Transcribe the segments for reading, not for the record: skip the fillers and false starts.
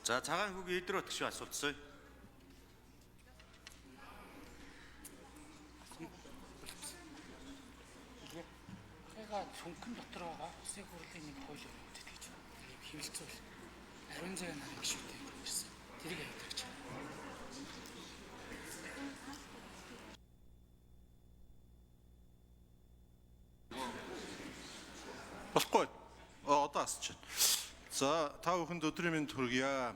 За цагаан хүүгийн Эдэр бат гишүүн асуултсан. Ахыгаа цүнхэн дотор байгаа улсын хурлын нэг хууль өгдөг гэж ийм хэвлэлцүүл ариун заяа нарын гишүүнтэй ирсэн. Тэрийг аваад гэж. Болохгүй. Одоо асч байна. За та бүхэнд өдрийн мэнд хүргье.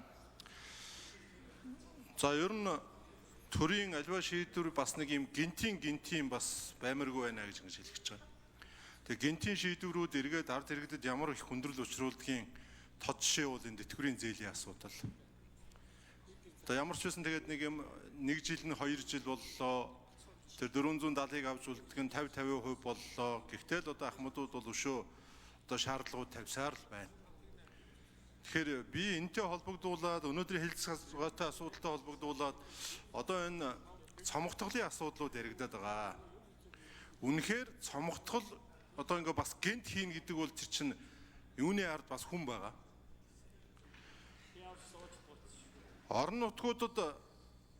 За ер нь төрийн альва шийдвэр бас нэг юм гинтийн бас баймаргүй байна гэж ингэж хэлэх гэж байгаа. Тэгээ гинтийн шийдвэрүүд эргээд ард иргэдэд ямар их хүндрэл учруулдгийн тод жишээ бол энэ тэтгэврийн зээлийн асуудал. Одоо ямар ч байсан тэгээд нэг юм нэг жил нь 2 жил боллоо. Тэр 470-ыг авч үлдэх нь 50 50% боллоо. Гэхдээ л одоо ахмадууд бол өшөө одоо шаардлагууд тавьсаар л байна. Тэгэхээр би энэтэй холбогдуулаад өнөөдрийн хэлцгээтэй асуудалтай холбогдуулаад одоо энэ цомготголын асуудлууд яригадаад байгаа. Үнэхээр цомготгол одоо ингээ бас гинт хийн гэдэг бол тэр чинь юуны ард бас хүн байгаа. Орон нутгуудад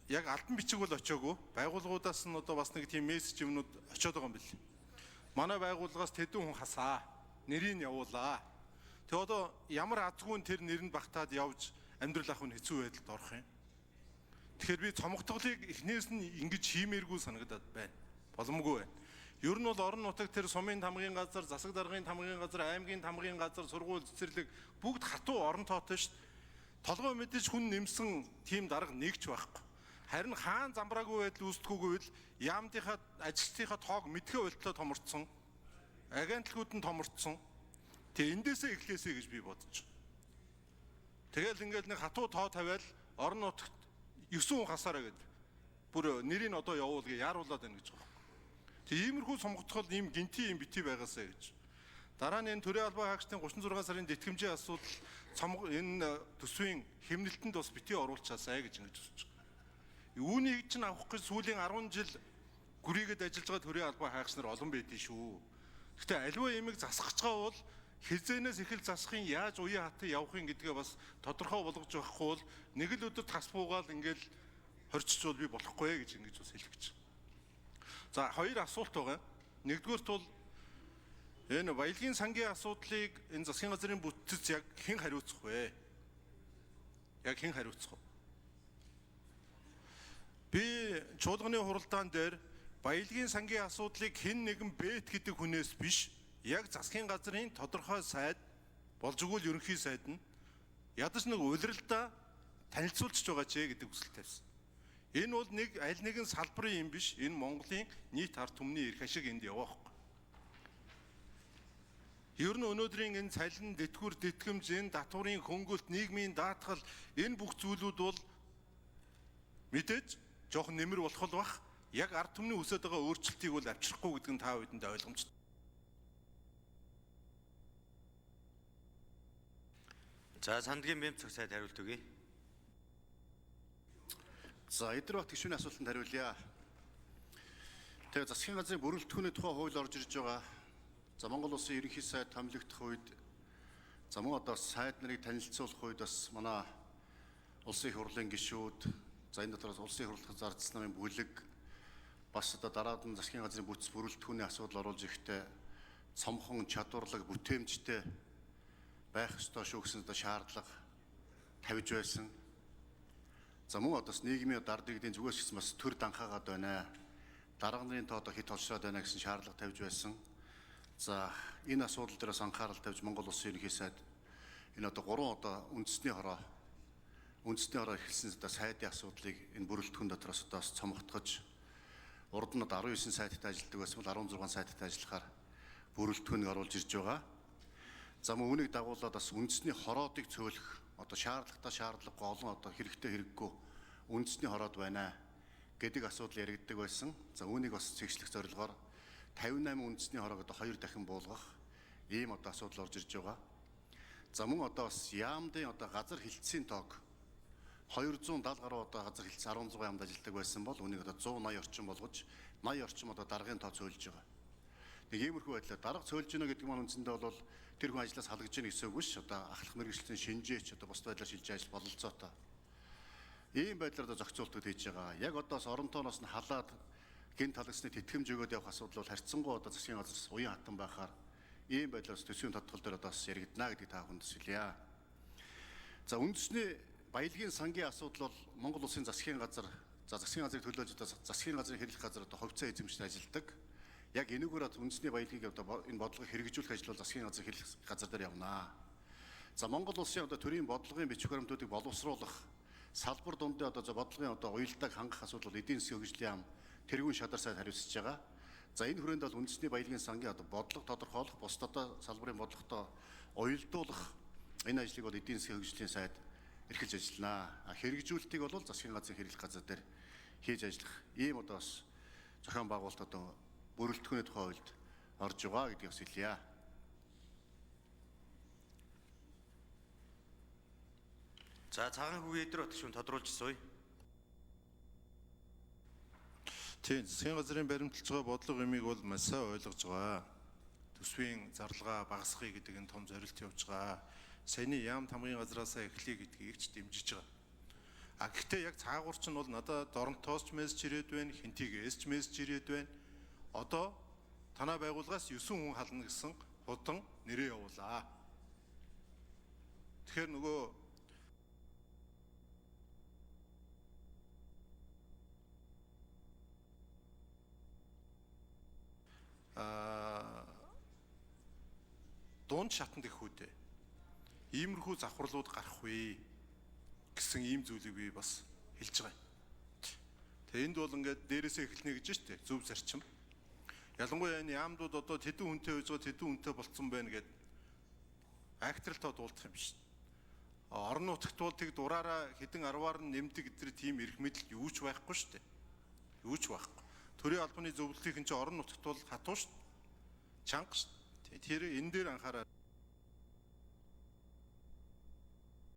яг албан бичиг бол очиагүй. Байгууллагуудаас нь одоо бас нэг тийм мессеж юмнууд очиод байгаа юм бэл. Манай байгууллагаас тэдэн хүн хасаа. Нэрийг явуулаа. Тэгээ одоо ямар азгүй тэр нэрэнд багтаад явж амьдрал авах нь хэцүү байдалд орох юм. Тэгэхээр би цомготголыг эхнээс нь ингэж хиймээргүй санагдаад байна. Боломгүй байна. Ер нь бол орон нутаг тэр сумын тамгын газар, засаг даргын тамгын газар, аймгийн тамгын газар, сургууль, цэцэрлэг бүгд хатуу орон тоотой шүү дээ. Толгой мэдээж хүн нэмсэн тийм дарга нэг ч байхгүй. Харин хаан замбраагүй байдал үүсдэггүй бол яамдынхаа ажилчдынхаа тоог мэдхээ болтлоо томорцсон. Агентлагууд нь томорцсон. Тэгээ эндээсээ эхлээсэй гэж би бодож. Тэгэл ингээл нэг хатуу тоо тавиал орон нутагт 9 хүн хасаараа гэд. Бүр нэрийг одоо явуул гэ яаруулад байна гэж байгаа. Тэг иймэрхүү сонгогдохол ийм гинти юм бити байгаасаа гэж. Дараа нь энэ төрийн албан хаагчдын 36 сарын тэтгэмжийн асуудал цомго энэ төсвийн хэмнэлтэнд бас бити оруулчаасай гэж ингэж үзэж байгаа. Үүнийг чинь авах гэж сүүлийн 10 жил гүрийгэд ажиллаж байгаа төрийн албан хаагч нар олон байдیں шүү. Гэхдээ аливаа имийг засах гэж байгаа бол хизээнээс эхэл засахын яаж уян хатан явахын гэдгээ бас тодорхой болгож байхгүй бол нэг л өдөр тас буугаал ингээл хорчичвол би болохгүй гэж ингэж бас хэлэх гэж. За хоёр асуулт байгаа. Нэгдүгээрт бол энэ баялагын сангийн асуудлыг энэ засгийн газрын бүтц яг хэн хариуцах вэ? Яг хэн хариуцах вэ? Би чуулганы хуралдаан дээр баялагын сангийн асуудлыг хэн нэгэн бэт гэдэг хүнээс биш яг засгийн газрын тодорхой сайд болж өгвөл ерөнхий сайд нь ядаж нэг улиралдаа танилцуулчих байгаа ч гэдэг хүсэл тавьсан. Энэ бол нэг аль нэгэн салбарын юм биш. Энэ Монголын нийт ард түмний эрх ашиг энд яваа байхгүй. Ер нь өнөөдрийн энэ цалин, тэтгэвэр, тэтгэмж, энэ татварын хөнгөлт, нийгмийн даатгал энэ бүх зүйлүүд бол мэдээж жоохон нэмэр болох л бах. Яг ард түмний өсөд байгаа өөрчлөлтийг бол авчрахгүй гэдэг нь та бүхэнд ойлгомжтой. За сандгийн бэмцэх сайд хариулт өгье. За Эдэр бат гишүүний асуултанд хариулъя. Тэгээ засгийн газрын бүрэлдэхүүний тухай хууль орж ирж байгаа. За Монгол улсын ерөнхий сайд томилогдох үед за мөн одоо сайд нарыг танилцуулах үед бас манай улсын их хурлын гишүүд за энэ дотроос улсын их хурлын зардал намын бүлэг бас одоо дараад нь засгийн газрын бүтц бүрэлдэхүүний асуудал оруулж ирэхдээ цомхон чадварлаг бүтээмжтэй байх ёстой шүү гэсэн одоо шаардлага тавьж байсан. За мөн одоо нийгмийн ард иргэдийн зүгээс гэсэн бас төр данхаагаад байна. Дарга нарын тоо одоо хэд холшроод байна гэсэн шаардлага тавьж байсан. За энэ асуудал дээрээс анхаарал тавьж Монгол улсын ерөнхий сайд энэ одоо гурван одоо үндэсний хороо эхэлсэн одоо сайдын асуудлыг энэ бүрэлдэхүүн дотроос одоо бас цомготгож урд нь одоо 19 сайттай ажилладаг байсан бол 16 сайттай ажиллахаар бүрэлдэхүүнийг оруулж ирж байгаа. За мөн үүнийг дагуулад бас үндэсний хороодыг цөөлөх одоо шаардлагатай шаардлагагүй олон одоо хэрэгтэй хэрэггүй үндэсний хороод байна гэдэг асуудал яригддаг байсан. За үүнийг бас цэгцлэх зорилгоор 58 үндэсний хороог одоо 2 дахин буулгах ийм одоо асуудал орж ирж байгаа. За мөн одоо бас яамдын одоо газар хилцээний тоог 270 гаруй одоо газар хилцээ 16 яамд ажилладаг байсан бол үүнийг одоо 180 орчим болгож 80 орчим одоо даргын тоо цөөлж байгаа. Нэг иймэрхүү байдлаар дарга цөөлж гинэ гэдэг маань үндсэндээ бол Тэр хүн ажлаас халагдж гин гэсэн үг биш. Одоо ахлах мэргэжлийн шинжээч одоо бусд байдлаар шилжиж ажил бололцоотой. Ийм байдлаар одоо зохицуултууд хийж байгаа. Яг одоос оронтооноос нь халаад гинт халагсны тэтгэмж өгөөд явах асуудал бол харьцангуй одоо засгийн газраас уян хатан байхаар ийм байдлаас төсвийн тодтгол дээр одоо бас яригдана гэдгийг та бүхэнд хэлье. За үндэсний баялагын сангийн асуудал бол Монгол улсын засгийн газар, за засгийн газрыг төлөөлж одоо засгийн газрын хэрэглэх газар одоо хувьцаа эзэмшиж ажилладаг. Яг энэгээр одоо үндэсний баялагийг одоо энэ бодлогыг хэрэгжүүлэх ажил бол засгийн газрын хэрэглэх газар дээр явна. За Монгол улсын одоо төрийн бодлогын бичиг баримтуудыг боловсруулах салбар дундын одоо бодлогын одоо уялдааг хангах асуудал бол эдийн засгийн хөгжлийн яам тэргүүн шадар сайд хариуцж байгаа. За энэ хүрээнд бол үндэсний баялагын сангийн одоо бодлого тодорхойлох, бусд одоо салбарын бодлоготой уялдуулах энэ ажлыг бол эдийн засгийн хөгжлийн сайд эрхэлж ажиллана. Хэрэгжүүлэлтийг бол засгийн газрын хэрэглэх газар дээр хийж ажиллах ийм одоо бас зохион байгуулалт одоо бүрэлдэхүүний тухай хуульд орж байгаа гэдгийг бас хэлье. За цагаан хүүгийн эдэр батгшүүн тодруулж сууя. Тийм, засгийн газрын баримталж байгаа бодлого юмыг бол маш сайн ойлгож байгаа. Төсвийн зарлага багасгая гэдэг энэ том зорилт явж байгаа. Саяны яам тамгын газраасаа эхлэе гэдгийг ч дэмжиж байгаа. А гэхдээ яг цаагуур чинь бол надад Доронтоос ч мессеж ирээд байна, Хинтигээс ч мессеж ирээд байна. Одоо танай байгууллагаас 9 хүн хална гэсэн худан нэрээ явуулаа. Тэгэхээр нөгөө дунд шатанд их үүдээ иймэрхүү завхарлууд гарах вэ гэсэн ийм зүйлийг би бас хэлж байгаа юм. Тэгээ энд бол ингээд дээрээсээ эхэлнэ гэж штэ зөв зарчим. Ялангуяа энэ яамдууд одоо тэдэн хүнтэй байж байгаа тэдэн хүнтэй болцсон байна гэд айхтралтаа дуулдах юм биш. Орон нутагт бол тэг дураараа хэдэн арваар нь нэмдэг гэтэр тийм эрх мэдэл юу ч байхгүй штэ. Юу ч байхгүй. Төрийн албаны зөвлөлтийн чинь орон нутагт бол хатуу штэ. Чанга штэ. Тэр энэ дээр анхаарал.